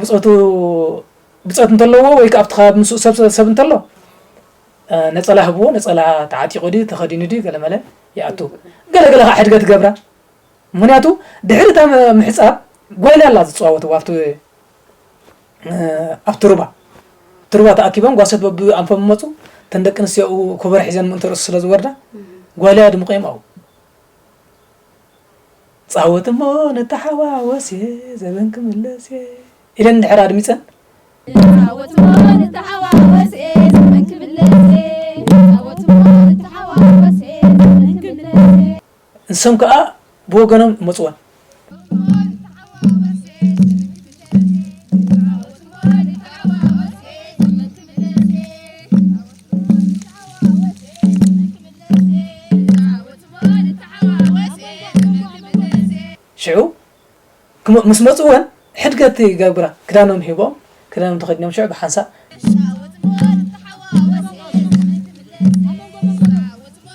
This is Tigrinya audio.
ብጾቱ ብጾት እንተለዎ ወይ ከኣ ኣብቲ ከባቢ ምስኡ ሰብ ሰብ እንተሎ ነጸላ ህብዎ። ነጸላ ተዓጢቑ ድዩ ተኸዲኑ ድዩ ገለመለ ይኣቱ። ገለገለ ከዓ ሕድገት ገብራ። ምኽንያቱ ድሕሪ እታ ምሕጻብ ጓይላ ኣላ ዝጸዋወትዋ ኣብቲ ኣብቲ ሩባ ትሩባ ተኣኪቦም ጓሶት በብኣንፎም መፁ። እተን ደቂ ኣንስትዮኡ ኮበሮ ሒዘን ምእንቲ ርእሱ ስለ ዝወርዳ ጓይላ ድምቆም ኣው ጻወት እሞ ንተሓዋወስ እየ ዘበን ክምለስ እየ ኢለን እንድሕር ኣድሚፀን ንተሓዋወስ እየ ዘመን ክምለስ እየ። ንተሓዋወስ እየ ዘመን ክምለስ እየ። ንሶም ከዓ ብወገኖም መፅወን። ሽዑ ምስ መፅወን ሕድገት ይገብራ ክዳኖም ሂቦም ክዳኖም ተኸዲኖም ሽዑ ብሓንሳእ